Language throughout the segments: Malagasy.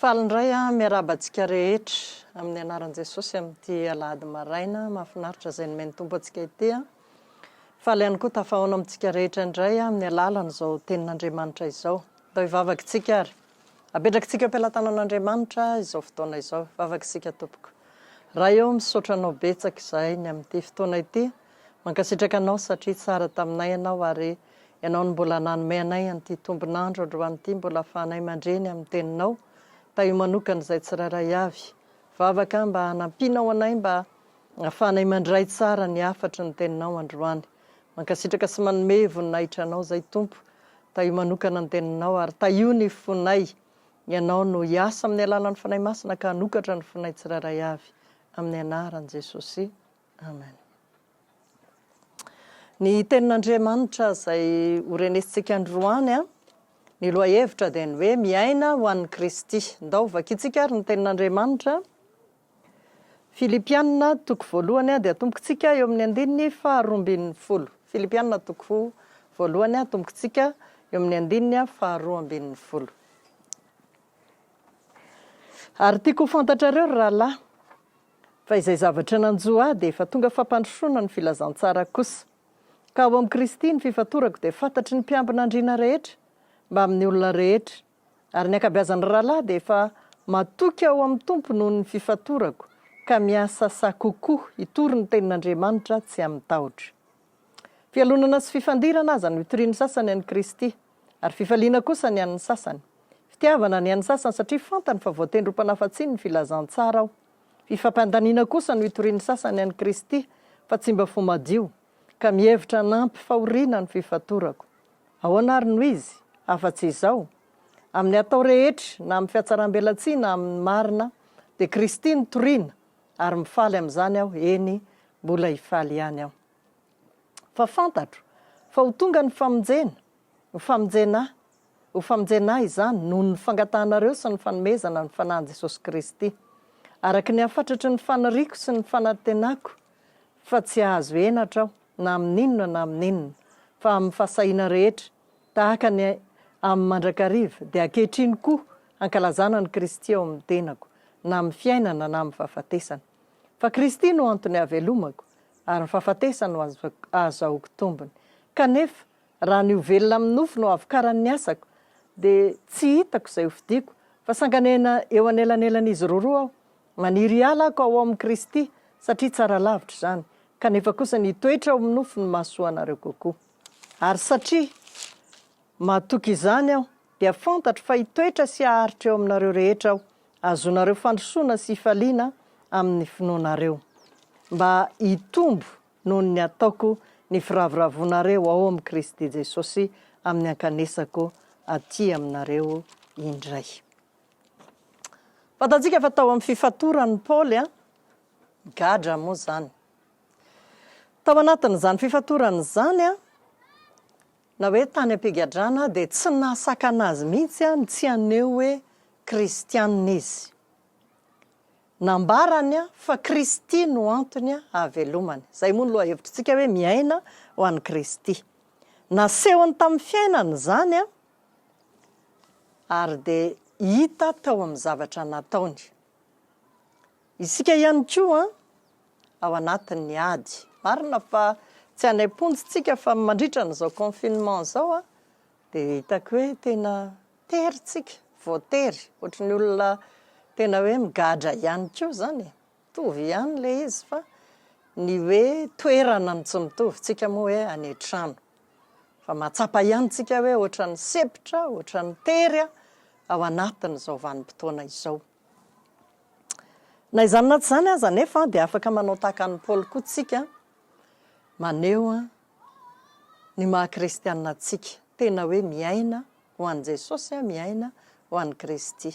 Faly indray aho miarahaba antsika rehetra amin'ny anaran'i Jesosy amin'ity alahady maraina mahafinaritra izay nomen'ny Tompo antsika ity. Faly ihany koa tafahaona amintsika rehetra indray amin'ny alalan'izao tenin'Andriamanitra izao. Ndao hivavaka isika ary. Apetrakitsika eo am-pelatanan'Andriamanitra izao fotoana izao. Hivavaka isika tompoko. Ray ô, misaotra Anao betsaka izahay ny amin'ity fotoana ity. Mankasitraka Anao satria tsara taminay Ianao ary Ianao no mbola nanome anay an'ity tombon'andro androany ity mbola ahafahanay mandre ny amin'ny Teninao. Tahio manokana izay tsirairay avy. Vavaka mba hanampianao anay mba ahafahanay mandray tsara ny hafatry ny Teninao androany. Mankasitraka sy manome voninahitra Anao izay Tompo. Tahio manokana ny Teninao ary tahio ny fonay. Ianao no hiasa amin'ny alalan'ny Fanahy Masina ka hanokatra ny fonay tsirairay avy. Amin'ny anaran'i Jesosy. Amen. Ny tenin'Andriamanitra izay ho renesintsika androany, ny lohahevitra dia ny hoe miaina ho an'i Kristy. Ndao vakintsika ary ny tenin'Andriamanitra. Filipiana toko voalohany dia atombokintsika eo amin'ny andininy faha-12. Filipiana toko voalohany atombokintsika eo amin'ny andininy faha-12. Ary tiako ho fantatrareo ry rahalahy, Fa izay zavatra nanjo ahy dia efa tonga fampandrosoana ny filazantsara kosa. Ka ao amin'i Kristy ny fifatorako dia fantatry ny mpiambina andriana rehetra, mbamin'ny olona rehetra. Ary ny ankabeazan'ny rahalahy dia efa matoky ao amin'ny Tompo noho ny fifatorako, ka miasa sahy kokoa hitory ny tenin'Andriamanitra tsy amin'ny tahotra. Fialonana sy fifandirana aza no itorian'ny sasany an'i Kristy, ary fifaliana kosa ny an'ny sasany. Fitiavana ny an'ny sasany satria fantany fa voatendry ho mpanafa-tsiny ny filazantsara aho. Fifampandaniana kosa no itorian'ny sasany an'i Kristy fa tsy mba fo madio, ka mihevitra hanampy fahoriana ny fifatorako. Ahoana ary no izy, afa-tsy izao? Amin'ny atao rehetra, na amin'ny fihatsaram-belatsihy na amin'ny marina, dia Kristy no toriana, ary mifaly amin'izany aho, eny, mbola hifaly ihany aho. Fa fantatro fa ho tonga ny famonjena, ho famonjena ahy, Ho famonjena ahy izany, noho ny fangatahanareo sy ny fanomezana ny Fanahin'i Jesosy Kristy. Araka ny hafatratry ny faniriako sy ny fanantenako fa tsy hahazo henatra aho, na amin'inona na amin'inona, fa amin'ny fahasahiana rehetra, tahaka ny amin'ny mandrakariva, dia ankehitriny koa hankalazana an'i Kristy ao amin'ny tenako, na amin'ny fiainana na amin'ny fahafatesana. Fa Kristy no antony hahavelomako, ary ny fahafatesana no ahazahoako tombony. Kanefa, Raha ny ho velona amin'ny nofo no hahavokaran'ny asako, dia tsy hitako izay hofidiko, fa sanganehana eo anelanelan'izy roroa aho. Maniry hiala aho ka ho ao amin'i Kristy, satria tsara lavitra izany, kanefa kosa ny hitoetra ao amin'ny nofo no mahasoa anareo kokoa. Ary satria matoky izany aho, dia fantatro fa hitoetra sy haharitra eo aminareo rehetra aho, hahazoanareo fandrosoana sy hifaliana amin'ny finoanareo, mba hitombo noho ny ataoko ny firavoravoanareo ao amin'i Kristy Jesosy amin'ny ankanesako aty aminareo indray. Fantatsika fa tao amin'ny fifatoran'i Paoly, gadra moa izany. Tao anatin'izany fifatorana izany, na hoe tany am-pigadrana, dia tsy nahasakana azy mihitsy ny tsy haneho hoe kristianina izy. Nambarany fa Kristy no antony hahavelomany. Izay moa ny lohahevitritsika hoe miaina ho an'i Kristy. Nasehony tamin'ny fiainany izany ary dia hita tao amin'ny zavatra nataony. Isika ihany koa ao anatin'ny ady. Marina fa tsy any am-ponja isika fa mandritra an'izao confinement izao dia hitako hoe tena Tery tsika, voatery, ohatry ny olona tena hoe migadra ihany koa izany e! Mitovy ihany ilay izy fa ny hoe toerana no tsy mitovy, tsika moa hoe any an-trano. Fa mahatsapa ihany tsika hoe ohatran'ny sempotra, ohatran'ny tery ao anatin'izao vanim-potoana izao. Na izany na tsy izany aza anefa dia afaka manao tahaka an'i Paoly koa tsika, maneho ny maha kristiana antsika, tena hoe miaina ho an'i Jesosy, miaina ho an'i Kristy.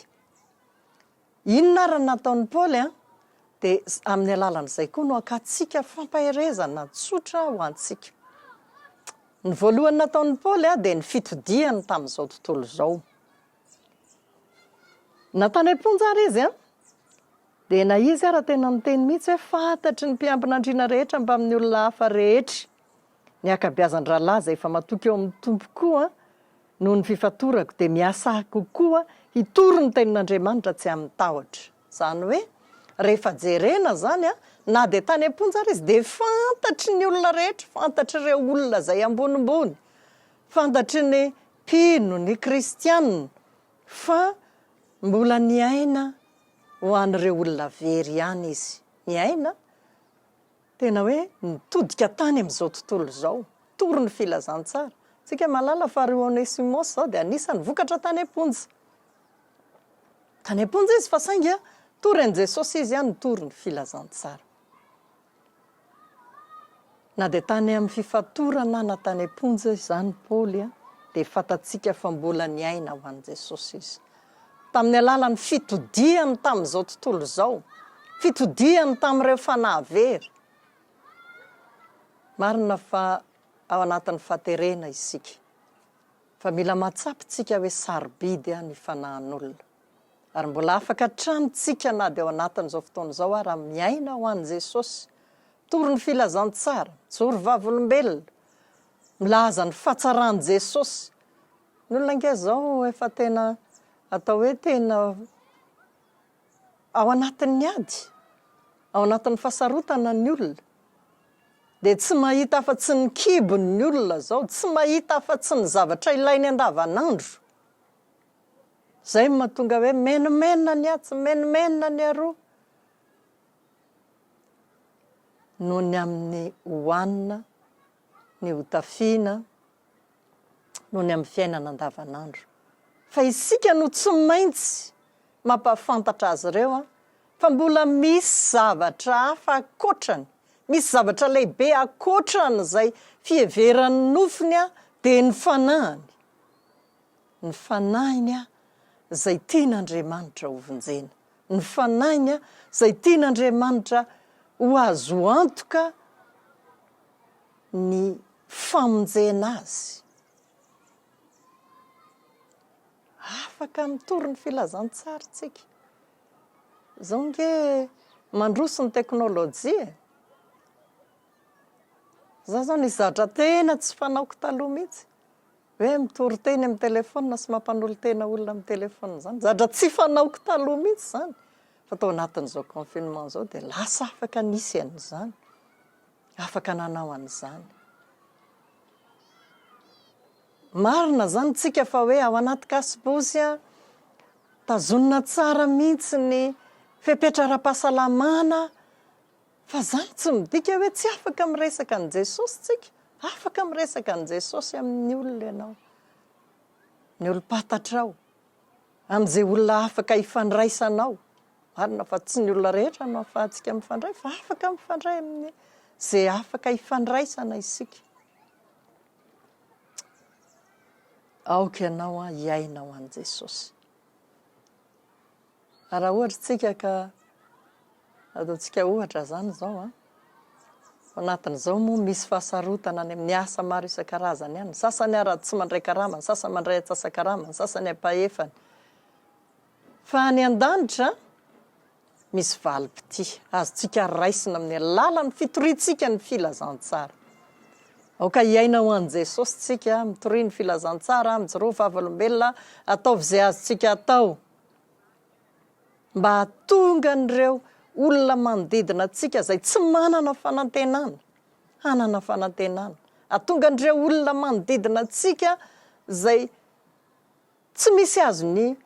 Inona ary ny nataon'i Paoly? Dia amin'ny alalan'izay koa no hakantsika fampaherezana tsotra ho antsika. Ny voalohany nataon'i Paoly dia ny fitodihany tamin'izao tontolo izao. Na tany am-ponja ary izy, dia na izy ara tena niteny mihitsy hoe fantatry ny mpiambina andriana rehetra mbamin'ny olona hafa rehetra ny ankabeazan-drahalahy izay efa matoky eo amin'ny Tompo koa noho ny fifatorako dia miasa kokoa. hitory ny tenin'Andriamanitra tsy amin'ny tahotra. Izany hoe rehefa jerena izany na dia tany am-ponja ary izy dia fantatry ny olona rehetra, fantatr'ireo olona izay ambonimbony, fantatry ny mpino, ny kristiana fa mbola niaina ho an'ireo olona very ihany izy. Niaina Tena hoe nitodika tany amin'izao tontolo izao, nitory ny filazantsara. Tsika mahalala fa ry Onesimosy izao dia anisan'ny vokatra tany am-ponja. Tany am-ponja izy fa saingy nitory an'i Jesosy izy, nitory ny filazantsara. Na dia tany amin'ny fifatorana na tany am-ponja izany Paoly dia fantatsika fa mbola niaina ho an'i Jesosy izy. Tamin'ny alalan'ny fitodihany tamin'izao tontolo izao, fitodihany tamin'ireo fanahy very. Marina fa ao anatin'ny fahaterena isika, fa mila mahatsapa isika hoe sarobidy ny fanahin'olona. Ary mbola afaka hatrany tsika na dia ao anatin'izao fotoana izao ara miaina ho an'i Jesosy, mitory ny filazantsara, mijoro vavolombelona, milaza ny fahatsaran'i Jesosy. Ny olona ange izao efa tena atao hoe tena ao anatin'ny ady, ao anatin'ny fahasarotana ny olona. Dia tsy mahita afa-tsy ny kibony ny olona izao, tsy mahita afa-tsy ny zavatra ilainy andavanandro. Izay no mahatonga hoe menomenona ny atsy, menomenona ny aroa. Noho ny amin'ny hohanina, ny hotafiana, noho ny amin'ny fiainana andavanandro. Fa isika no tsy maintsy mampahafantatra azy ireo fa mbola misy zavatra hafa ankoatrany, misy zavatra lehibe ankoatran'izay fiheveran'ny nofony dia ny fanahiny. Ny fanahiny izay tian'Andriamanitra hovonjena. Ny fanahiny izay tian'Andriamanitra ho azo antoka ny famonjena azy. Afaka mitory ny filazantsara isika. Izao ange mandroso ny teknolojia e. Izaho izao nisy zavatra tena tsy fanaoko taloha mihitsy. Hoe mitory teny amin'ny telefaonina sy mampanolo-tena olona amin'ny telefaonina izany. Zavatra tsy fanaoko taloha mihitsy izany. Fa tao anatin'izao confinement izao dia lasa afaka nisy an'izany. Afaka nanao an'izany. Marina izany tsika fa hoe ao anaty kasibosy an, tazonina tsara mihitsy ny fepetra ara-pahasalamana, fa izany tsy midika hoe tsy afaka miresaka an'i Jesosy tsika. Afaka miresaka an'i Jesosy amin'ny olona ianao, ny olom-pantatrao, amin'izay olona afaka ifandraisanao. Marina fa tsy ny olona rehetra no ahafahantsika mifandray fa afaka mifandray amin'ny izay afaka ifandraisana isika. Aoka ianao hiaina ho an'i Jesosy. Ary raha ohatra isika ka ataontsika ohatra izany izao an, ao anatin'izao moa misy fahasarotana any amin'ny asa maro isan-karazany any, ny sasany ara tsy mandray karama, ny sasany mandray antsasa-karama, ny sasany ampahefany. Fa any an-danitra misy valim-pitia azontsika raisina amin'ny alalan'ny fitoriantsika ny filazantsara. Aoka hiaina ho an'i Jesosy tsika, mitoria ny filazantsara, mijoroa vavolombelona, ataovy izay azontsika atao mba hahatonga an'ireo olona manodidina antsika izay tsy manana fanantenana, hanana fanantenana. Hahatonga an'ireo olona manodidina antsika izay Tsy misy azony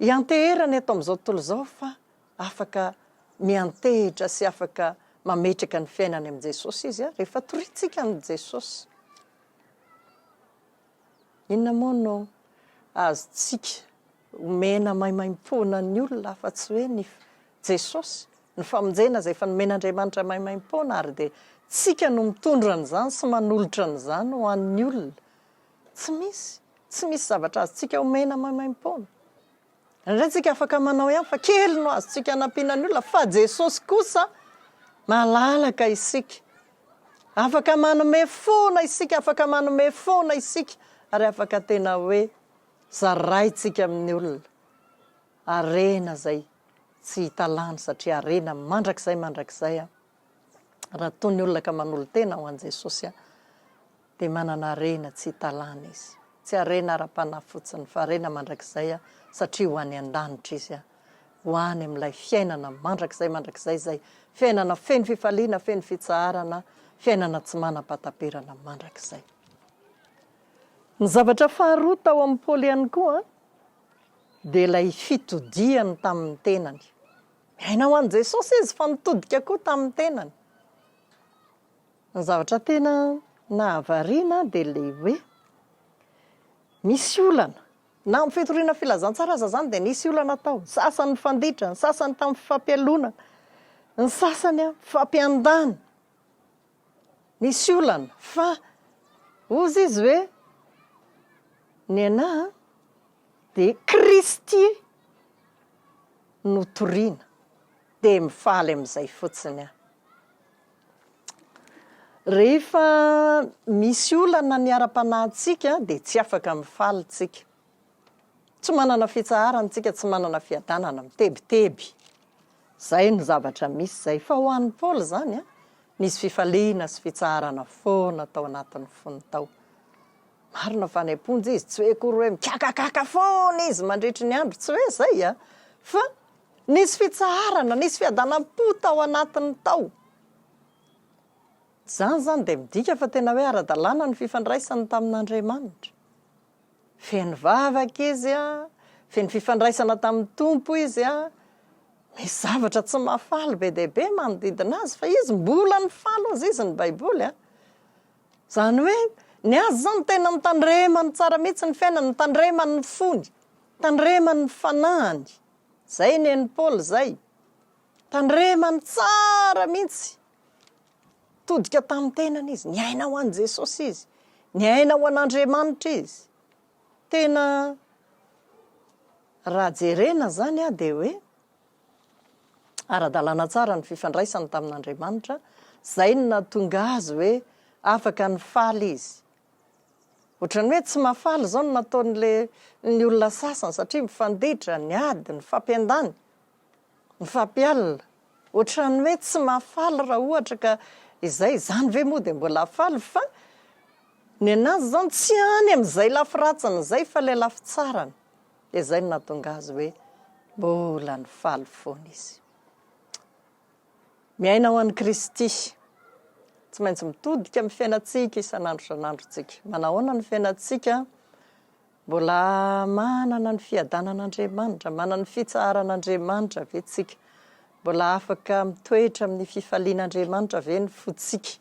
ianteherana eto amin'izao tontolo izao fa afaka miantehitra sy afaka mametraka ny fiainany amin'i Jesosy izy rehefa torintsika amin'i Jesosy. Inona moa no azontsika omena maimaimpoana ny olona afa-tsy hoe ny Jesosy, ny famonjena izay efa nomen'Andriamanitra maimaimpoana ary dia tsika no mitondra an'izany sy manolotra an'izany ho an'ny olona. Tsy misy. Tsy misy zavatra azontsika omena maimaimpoana. Indraindray tsika afaka manao ihany fa kely no azontsika anampiana ny olona fa Jesosy kosa malalaka isika. Afaka manome foana isika, afaka manome foana isika ary afaka tena hoe zaraintsika amin'ny olona harena izay tsy hita lany satria harena mandrakizay mandrakizay raha toa ny olona ka manolo-tena ho an'i Jesosy dia manana harena tsy hita lany izy. Tsy harena ara-panahy fotsiny fa harena mandrakizay. Satria ho any an-danitra izy, ho any amin'ilay fiainana mandrakizay mandrakizay izay fiainana feno fifaliana, feno fitsaharana, fiainana tsy manam-pahataperana mandrakizay. Ny zavatra faharoa tao amin'i Paoly ihany koa dia ilay fitodihany tamin'ny tenany. Miaina ho an'i Jesosy izy fa nitodika koa tamin'ny tenany. Ny zavatra tena nahavariana dia ilay hoe misy olana, na amin'ny fitoriana filazantsara aza izany dia nisy olana tao, ny sasany nifanditra, ny sasany tamin'ny fifampialonana, ny sasany nifampiandany. Nisy olana fa hozy izy hoe ny anah dia Kristy no toriana dia mifaly amin'izay fotsiny aho. Rehefa misy olana ny ara-panahintsika dia tsy afaka mifaly tsika. Tsy manana fitsaharana tsika, tsy manana fiadanana, mitebiteby. Izay no zavatra misy izay. Fa ho an'i Paoly izany, nisy fifaliana sy fitsaharana foana tao anatin'ny fony tao. Marina fa any am-ponja izy, tsy hoe akory hoe mikakakaka foana izy mandritry ny andro, tsy hoe izay a! Fa nisy fitsaharana, nisy fiadanam-po tao anatiny tao. Izany izany dia midika fa tena hoe ara-dalàna ny fifandraisany tamin'Andriamanitra. Feno vavaka izy, feno fifandraisana tamin'ny Tompo izy, misy zavatra tsy mahafaly be dia be manodidina azy fa izy mbola nifaly hozy izy ny Baiboly. Izany hoe ny azy izany tena notandremany tsara mihitsy ny fiainany, notandremany ny fony, notandremany ny fanahiny. Izay ny an'i Paoly izay. Tandremany tsara mihitsy. Nitodika tamin'ny tenany izy, niaina ho an'i Jesosy izy, niaina ho an'Andriamanitra izy. Tena raha jerena izany dia hoe ara-dalàna tsara ny fifandraisany tamin'Andriamanitra, izay no nahatonga azy hoe afaka nifaly izy. Ohatran'ny hoe tsy mahafaly izao ny nataon'ilay ny olona sasany satria mifanditra, niady, nifampiandany. Mifampialona. Ohatran'ny hoe tsy mahafaly raha ohatra ka izay, izany ve moa dia mbola hahafaly fa ny an'azy izany tsy any amin'izay lafy ratsiny izay fa ilay lafy tsarany. Dia izay no nahatonga azy hoe mbola nifaly foana izy. Miaina ho an'i Kristy. Tsy maintsy mitodika amin'ny fiainantsika isan'andro isan'andro isika. Manahoana ny fiainantsika? Mbola manana ny fiadanan'Andriamanitra, manana ny fitsaharan'Andriamanitra ve tsika? Mbola afaka mitoetra amin'ny fifalian'Andriamanitra ve ny fontsika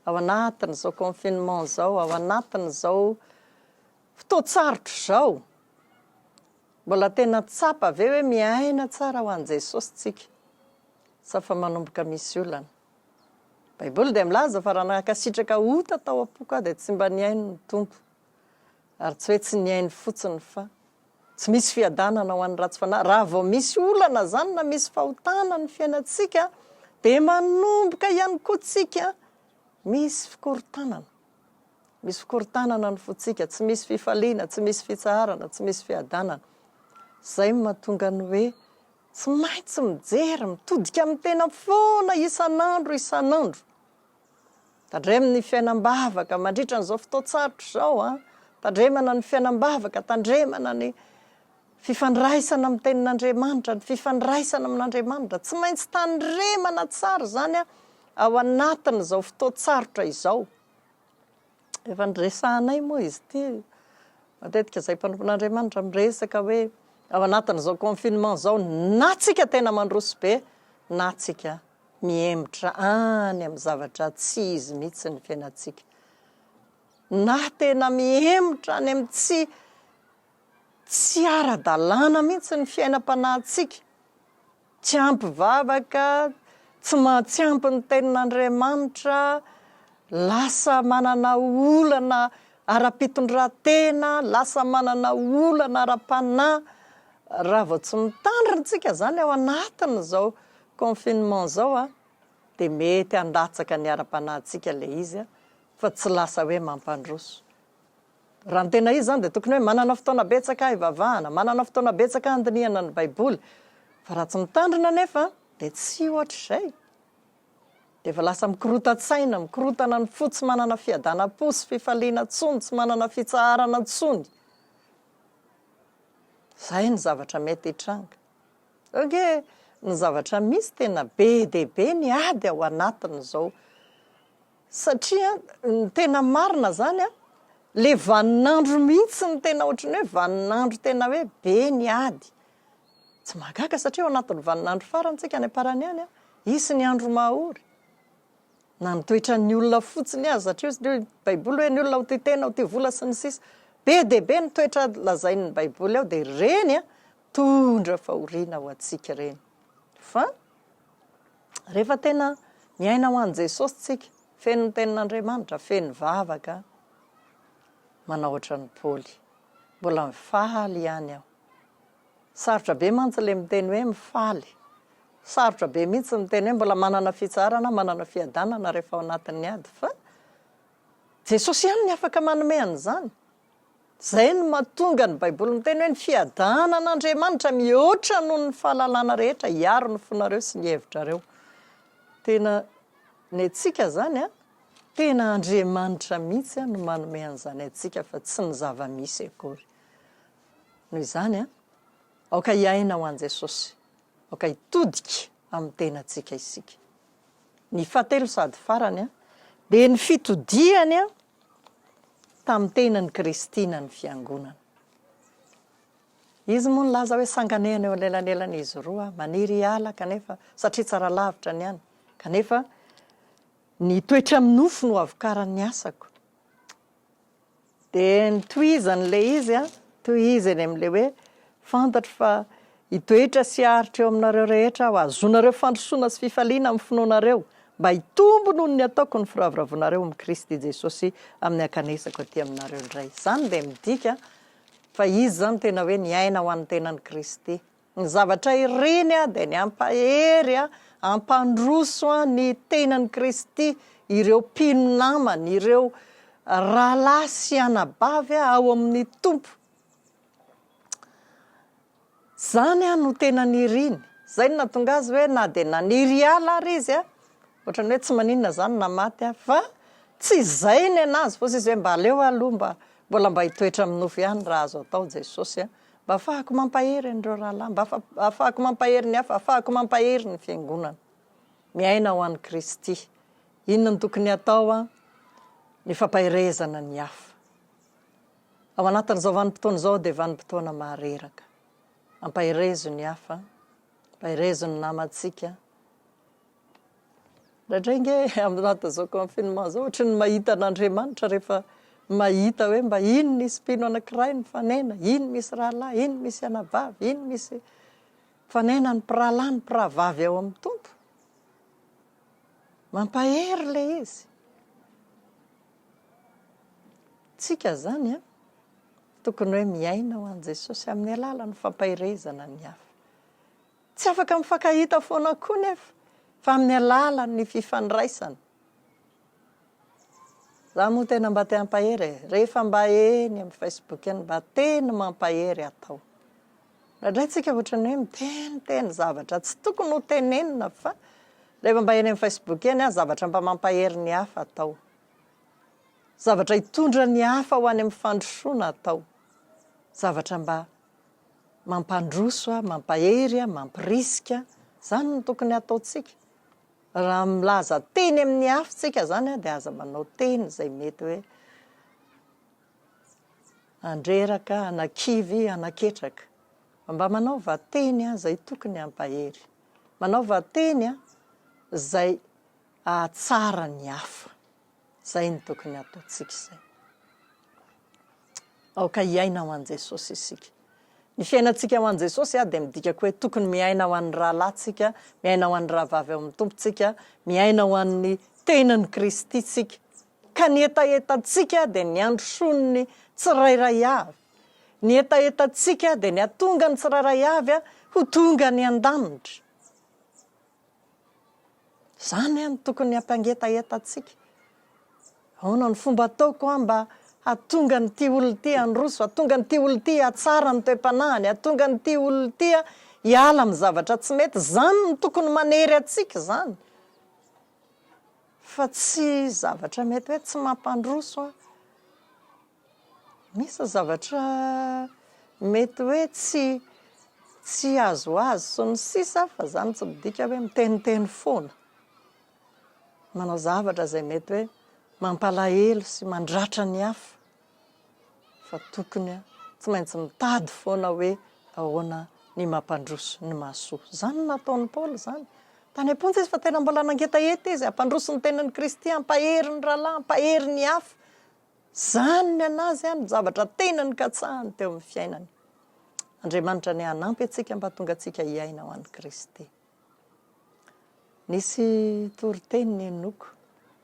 ao anatin'izao confinement izao, ao anatin'izao fotoan-tsarotra izao? Mbola tena tsapa ve hoe miaina tsara ho an'i Jesosy tsika sa fa manomboka misy olana? Baiboly dia milaza fa raha nankasitraka ota tao am-poko aho dia tsy mba nihaino ny Tompo. Ary tsy hoe tsy nihaino fotsiny fa tsy misy fiadanana ho an'ny ratsy fanahy. Raha vao misy olana izany na misy fahotana ny fiainantsika dia manomboka ihany koa tsika misy fikorontanana. Misy fikorontanana ny fontsika, tsy misy fifaliana, tsy misy fitsaharana, tsy misy fiadanana. Izay no mahatonga ny hoe tsy maintsy mijery, mitodika amin'ny tena foana isan'andro isan'andro. Tandremo ny fiainam-bavaka mandritra an'izao fotoan-tsarotra izao an! Tandremana ny fiainam-bavaka, tandremana ny fifandraisana amin'ny Tenin'Andriamanitra, ny fifandraisana amin'Andriamanitra. Tsy maintsy tandremana tsara izany ao anatin'izao fotoan-tsarotra izao. Efa niresahanay moa izy ity, matetika izay mpanompon'Andriamanitra miresaka hoe ao anatin'izao confinement izao na tsika tena mandroso be na tsika mihemotra any amin'ny zavatra tsy izy mihitsy ny fiainantsika, na tena mihemotra any amin'ny tsy tsy ara-dalàna mihitsy ny fiainam-panahintsika, tsy ampy vavaka, tsy ma- tsy ampy ny tenin'Andriamanitra, lasa manana olana ara-pitondran-tena, lasa manana olana ara-panahy, raha vao tsy mitandrina isika izany ao anatin'izao Confinement zao a, dia mety handatsaka ny ara-panahintsika ilay izy a, fa tsy lasa hoe mampandroso. Raha ny tena izy izany dia tokony hoe manana fotoana betsaka hivavahana, manana fotoana betsaka handinihana ny baiboly, fa raha tsy mitandrina anefa dia tsy ohatr'izay. Dia efa lasa mikorotan-tsaina, mikorontana ny fo, tsy manana fiadanam-po sy fifaliana intsony, tsy manana fitsaharana intsony. Izay ny zavatra mety hitranga. Izao ange ny zavatra misy tena be dia be ny ady ao anatin'izao. Satria ny tena marina izany an, le vaninandro mihitsy no tena ohatran'ny hoe vaninandro tena hoe be ny ady. Tsy mahagaga satria ao anatin'ny vaninandro farany tsika any am-parany any an, hisy ny andro mahory. Na ny toetran'ny olona fotsiny aza satria hoy ny baiboly hoe ny olona ho tia tena, ho tia vola sy ny sisa. Be dia be ny toetra lazain'ny baiboly ao dia ireny an, mitondra fahoriana ho antsika ireny. Fa rehefa tena miaina ho an'i Jesosy tsika, feno ny tenin'Andriamanitra, feno vavaka, manao ohatran'i Paoly. Mbola mifaly ihany aho. Sarotra be mantsy ilay miteny hoe mifaly. Sarotra be mihitsy ny miteny hoe mbola manana fitsaharana, manana fiadanana rehefa ao anatin'ny ady. Fa Jesosy ihany ny afaka manome an'izany. Izay no mahatonga ny Baiboly miteny hoe ny fiadanan'Andriamanitra mihoatra noho ny fahalalana rehetra hiaro ny fonareo sy ny hevitrareo. Tena ny antsika izany an, tena Andriamanitra mihitsy no manome an'izany antsika fa tsy ny zava-misy akory. Noho izany, aoka hiaina ho an'i Jesosy, aoka hitodika amin'ny tenantsika isika. Ny fahatelo sady farany dia ny fitodihany tamin'ny tenan'i Kristy na ny Fiangonana. Izy moa nilaza hoe sanganehana eo anelanelan'izy roa, maniry hiala kanefa satria tsara lavitra ny any, kanefa ny toetra amin'ny nofo no havokaran'ny asako. Dia notohizany ilay izy an, tohizany amin'ilay hoe, Fantatro fa hitoetra sy haharitra eo aminareo rehetra aho, hahazoanareo fandrosoana sy fifaliana amin'ny finoanareo, mba hitombo noho ny ataoko ny firavoravoanareo amin'i Kristy Jesosy amin'ny hankanesako aty aminareo indray. Izany dia midika fa izy izany tena hoe niaina ho an'ny tenan'i Kristy. Ny zavatra iriny dia ny hampahery, hampandroso ny tenan'i Kristy, ireo mpino namany, ireo rahalahy sy anabavy ao amin'ny Tompo. Izany no tena niriny. Izay no nahatonga azy hoe na dia naniry hiala ary izy, ohatran'ny hoe tsy maninona izany na maty aho, fa tsy izay ny an'azy, fa hozy izy hoe mba aleo aho aloha mba mbola mba hitoetra amin'ny nofo ihany raha azo atao Jesosy a. Mba afahako mampahery an'ireo rahalahy, mba afahako mampahery ny hafa, afahako mampahery ny fiangonana. Miaina ho an'i Kristy. Inona no tokony hatao? Ny fampaherezana ny hafa. Ao anatin'izao vanim-potoana izao dia vanim-potoana mahareraka. Ampaherezo ny hafa, ampaherezo ny namantsika. Indraindray ange amin'ny anatin'izao confinement izao ohatry ny mahita an'Andriamanitra rehefa mahita hoe mba iny nisy mpino anankiray nifanena, iny misy rahalahy, iny misy anabavy, iny misy mifanena ny mpirahalahy ny mpirahavavy ao amin'ny Tompo. Mampahery ilay izy. Tsika izany an, tokony hoe miaina ho an'i Jesosy amin'ny alalan'ny fampaherezana ny hafa. Tsy afaka mifankahita foana koa nefa fa amin'ny alalan'ny fifandraisana. Za moa tena mba te hampahery e, rehefa mba eny amin'ny facebook eny mba teny mampahery atao. Indraindray tsika ohatran'ny hoe miteniteny zavatra tsy tokony ho tenenina fa rehefa mba eny amin'ny facebook eny aho zavatra mba mampahery ny hafa atao. Zavatra hitondra ny hafa ho any amin'ny fandrosoana atao. Zavatra mba Mampandroso, mampahery, mampirisika, izany no tokony hataontsika. Raha milaza teny amin'ny hafa isika izany dia aza manao teny izay mety hoe handreraka, hanakivy, hanaketraka. Fa mba manaova teny izay tokony hampahery. Manaova teny izay hahatsara ny hafa. Izay no tokony hataontsika izay. Aoka hiaina ho an'i Jesosy isika. Ny fiainantsika ho an'i Jesosy dia midika koa hoe tokony miaina ho an'ny rahalahintsika, miaina ho an'ny rahavavy ao amin'ny Tompontsika, miaina ho an'ny tenan'i Kristy isika. Ka ny hetahetantsika dia ny handrosoan'ny tsirairay avy. Ny hetahetantsika dia ny hahatonga ny tsirairay avy ho tonga any an-danitra. Izany no tokony hampangetaheta antsika. Ahoana no fomba ataoko aho mba hahatonga an'ity olona ity handroso, hahatonga an'ity olona ity hahatsara ny toe-panahiny, hahatonga an'ity olona ity hiala amin'ny zavatra tsy mety. Izany no tokony manery antsika izany. Fa tsy zavatra mety hoe tsy mampandroso aho. Misy zavatra. Mety hoe tsy tsy azoazo sy ny sisa fa izany tsy midika hoe miteniteny foana. Manao zavatra izay mety hoe mampalahelo sy mandratra ny hafa fa tokony tsy maintsy mitady foana hoe ahoana ny mampandroso ny mahasoa. Izany no nataon'i Paoly izany. Tany am-ponja izy fa tena mbola nangetaheta izy hampandroso ny tenan'i Kristy, hampahery ny rahalahy, hampahery ny hafa. Izany ny an'azy no zavatra tena nikatsahany teo amin'ny fiainany. Andriamanitra anie hanampy antsika mba hahatonga antsika hiaina ho an'i Kristy. Nisy toriteny nenoko,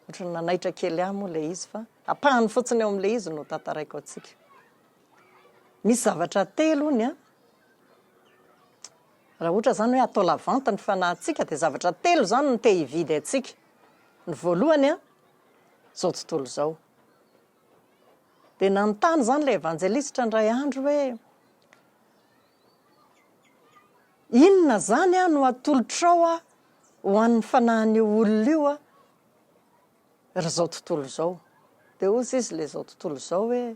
ohatran'ny nanaitra kely ahy moa ilay izy fa ampahany fotsiny ao amin'ilay izy no tantaraiko antsika. Misy zavatra telo hono an, raha ohatra izany hoe atao la vente ny fanahintsika dia zavatra telo izany no te hividy antsika. Ny voalohany an, izao tontolo izao. Dia nanontany izany ilay evanjelisitra indray andro hoe, Inona izany no atolotrao ho an'ny fanahin'io olona io ry izao tontolo izao? Dia hozy izy ilay izao tontolo izao hoe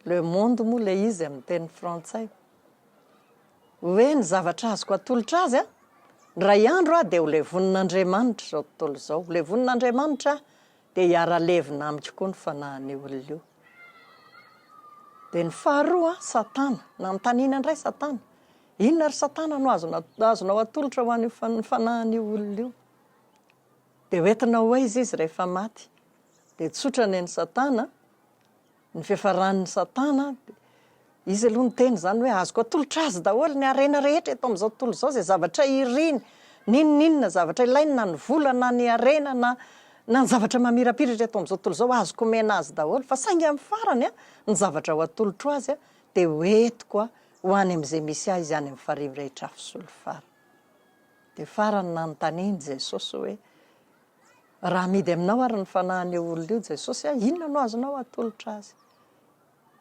le monde moa ilay izy amin'ny teny frantsay. Hoe ny zavatra azoko atolotra azy, indray andro aho dia ho levonin'Andriamanitra izao tontolo izao. Ho levonin'Andriamanitra aho dia hiara-levona amiko koa ny fanahin'io olona io. Dia ny faharoa, Satana. Nanontaniana indray Satana. Inona ry Satana no azonao atolotra ho an'io fanahin'io olona io? Dia hoentinao ho aiza izy rehefa maty? Dia tsotra ny an'i Satana, Ny fiafaran'ny satana izy aloha niteny izany hoe azoko atolotra azy daholo ny harena rehetra eto amin'izao tontolo izao, izay zavatra iriny, n'inon'inona zavatra ilainy na ny vola na ny harena na na ny zavatra mamirapiratra eto amin'izao tontolo izao azoko omena azy daholo fa saingy amin'ny farany ny zavatra ho atolotro azy dia ho entiko ho any amin'izay misy ahy izy any amin'ny farihy mirehitra afo solifara. Dia farany nanontanian'i Jesosy hoe Raha amidy aminao ary ny fanahin'io olona io Jesosy a, inona no azonao atolotra azy?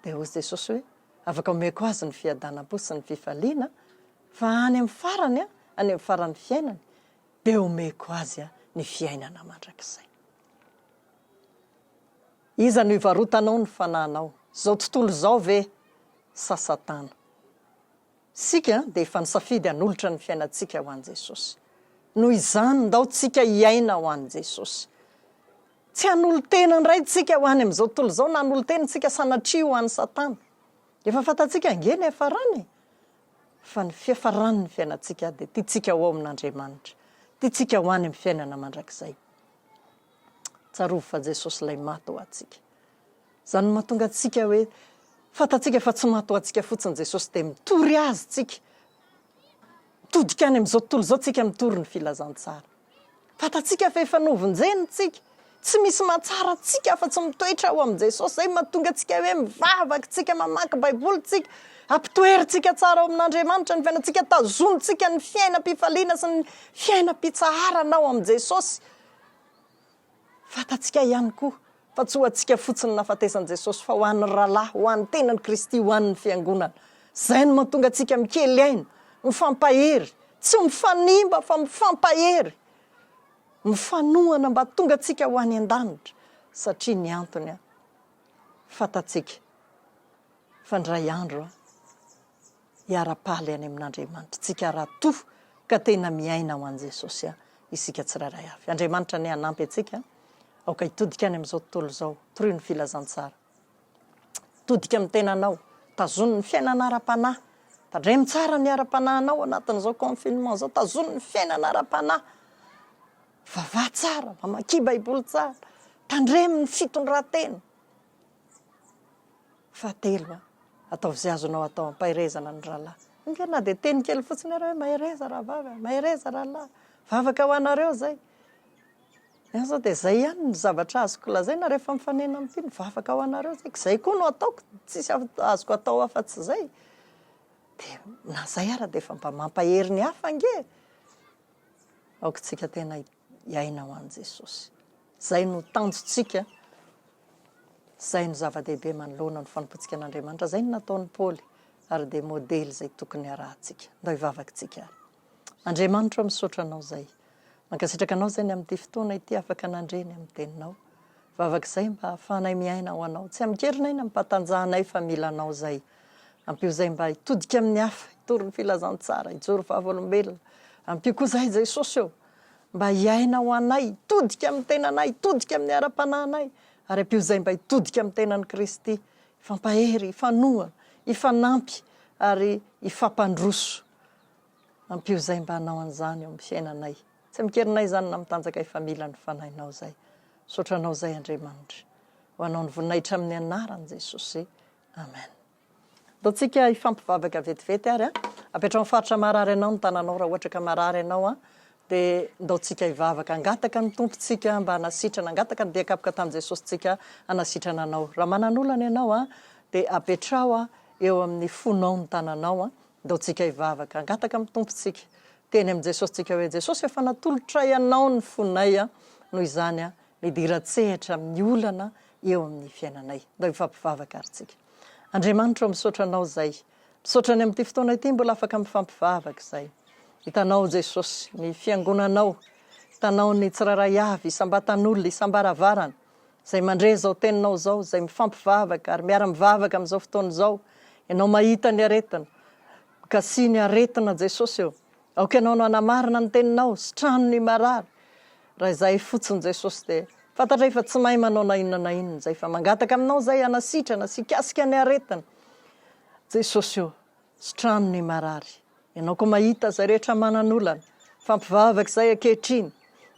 Dia hoy Jesosy hoe, afaka omeko azy ny fiadanam-po sy ny fifaliana, fa any amin'ny farany, any amin'ny faran'ny fiainany, dia omeko azy ny fiainana mandrakizay. Iza no ivarotanao ny fanahinao? Izao tontolo izao ve sa Satana? Isika dia efa nisafidy hanolotra ny fiainantsika ho an'i Jesosy. Noho izany, ndao tsika hiaina ho an'i Jesosy. Tsy hanolo-tena indray tsika ho any amin'izao tontolo izao na hanolo-tena tsika sanatria ho an'i Satana. Efa fantatsika ange ny hiafarany e! Fa ny fiafaran'ny fiainantsika dia tiantsika ho ao amin'Andriamanitra. Tiantsika ho any amin'ny fiainana mandrakizay. Tsarovy fa Jesosy ilay maty ho antsika. Izany no mahatonga antsika hoe fantatsika fa tsy maty ho antsika fotsiny Jesosy dia mitory Azy tsika. Mitodika any amin'izao tontolo izao tsika mitory ny filazantsara. Fantatsika fa efa novonjena tsika. Tsy misy mahatsara antsika afa-tsy mitoetra ao amin'i Jesosy. Izay no mahatonga antsika hoe mivavaka tsika, mamaky Baiboly tsika, ampitoerintsika tsara ao amin'Andriamanitra ny fiainantsika, tazonintsika ny fiainam-pifaliana sy ny fiainam-pitsaharana ao amin'i Jesosy. Fantatsika ihany koa fa tsy ho antsika fotsiny ny nahafatesan'i Jesosy fa ho an'ny rahalahy, ho an'ny tenan'i Kristy, ho an'ny fiangonana. Izay no mahatonga antsika mikely aina, mifampahery, tsy mifanimba fa mifampahery, mifanohana mba hahatonga antsika ho any an-danitra satria ny antony fantatsika fa indray andro hiara-paly any amin'Andriamanitra tsika raha toa ka tena miaina ho an'i Jesosy isika tsirairay avy. Andriamanitra anie hanampy antsika, aoka hitodika any amin'izao tontolo izao, torio ny filazantsara. Mitodika amin'ny tenanao, tazony ny fiainana ara-panahy, tandremo tsara ny ara-panahinao anatin'izao confinement izao, tazony ny fiainana ara-panahy, vavaha tsara, mamakia baiboly tsara, tandremo ny fitondran-tena. Fahatelo, ataovy izay azonao atao hampaherezana ny rahalahy. Ange na dia teny kely fotsiny ary hoe mahereza rahavavy a, mahereza rahalahy, vavaka ho anareo izay. Ny ahy izao dia izay ihany ny zavatra azoko lazaina rehefa mifanena amin'ny mpino, vavaka ho anareo izay, izay koa no ataoko, tsisy azoko atao afa-tsy izay. Dia na izay ara dia efa mba mampahery ny hafa ange. Aoka isika tena hiaina ho an'i Jesosy. Izay no tanjontsika, izay no zava-dehibe manoloana ny fanompoantsika an'Andriamanitra. Izay no nataon'i Paoly ary dia modely izay tokony harahantsika. Ndao hivavaka isika ary. Andriamanitra ô, misaotra Anao izay. Mankasitraka Anao izay ny amin'ity fotoana ity afaka nandre ny amin'ny Teninao. Vavaka izay mba hahafahanay miaina ho Anao. Tsy amin-kerinay na amin-pahatanjahanay fa mila Anao izay. Ampio izay mba hitodika amin'ny hafa, hitory ny filazantsara, hijoro vavolombelona. Ampio koa izahay Jesosy ô, mba hiaina ho anay, hitodika amin'ny tenanay, hitodika amin'ny ara-panahinay, ary ampio izahay mba hitodika amin'ny tenan'i Kristy, hifampahery, hifanohana, hifanampy ary hifampandroso. Ampio izahay mba hanao an'izany eo amin'ny fiainanay. Tsy amin-kerinay izany na mitanjakay fa mila ny Fanahinao izay. Misaotra Anao izay Andriamanitra. Ho Anao ny voninahitra amin'ny anaran'i Jesosy. Amen. Andaontsika hifampivavaka vetivety ary a. Apetraho amin'ny faritra marary anao ny tananao raha ohatra ka marary ianao a. Dia andaontsika hivavaka hangataka ny Tompo tsika mba hanasitrana, hangataka ny dia kapoka tamin'i Jesosy tsika hanasitrana anao. Raha manan'olana ianao a, dia apetraho a eo amin'ny fonao ny tananao a. Andaontsika hivavaka hangataka amin'ny Tompo tsika. Teny amin'i Jesosy tsika hoe, Jesosy efa natolotray anao ny fonay a, noho izany a, Midira an-tsehatra amin'ny olana eo amin'ny fiainanay. Ndao hifampivavaka ary tsika. Andriamanitra ô misaotra Anao izay. Misaotra ny amin'ity fotoana ity mbola afaka mifampivavaka izay. Hitanao Jesosy ny fiangonanao, hitanao ny tsirairay avy, isam-batan'olona, isam-baravarana, izay mandre izao teninao izao, izay mifampivavaka ary miara-mivavaka amin'izao fotoana izao. Ianao mahita ny aretina. Kasihy ny aretina Jesosy ô. Aoka Ianao no hanamarina ny teninao, sitrano ny marary. Raha izahay fotsiny Jesosy dia fantatray fa tsy mahay manao na inona na inona izay fa mangataka aminao izay hanasitrana sy hikasika ny aretina. Jesosy ô, sitrano ny marary. Ianao koa mahita izay rehetra manan'olana. Fampivavaka izay ankehitriny.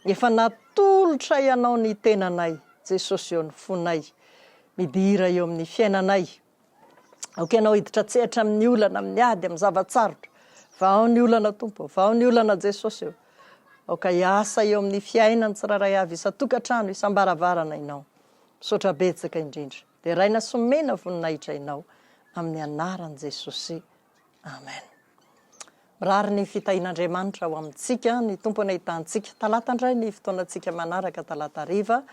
Efa natolotray Anao ny tenanay, Jesosy ô, ny fonay. Midira eo amin'ny fiainanay. Aoka ianao hiditra an-tsehatra amin'ny olana, amin'ny ady, amin'ny zava-tsarotra. Vahao ny olana Tompo ô, vahao ny olana Jesosy ô. Aoka hiasa eo amin'ny fiainan'ny tsirairay avy isan-tokantrano, isam-baravarana Ianao. Misaotra betsaka indrindra. Deraina sy omena voninahitra Ianao amin'ny anaran'i Jesosy. Amen. Mirary ny fitahian'Andriamanitra ho amintsika, ny Tompo anie hitahantsika. Talata indray ny fotoanantsika manaraka, talata hariva.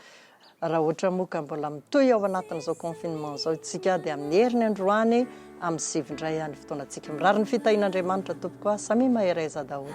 Raha ohatra moa ka mbola mitohy ao anatin'izao confinement izao isika dia amin'ny heriny androany amin'ny sivy indray ny fotoanantsika. Mirary ny fitahian'Andriamanitra tompoko a, samia mahereza daholo.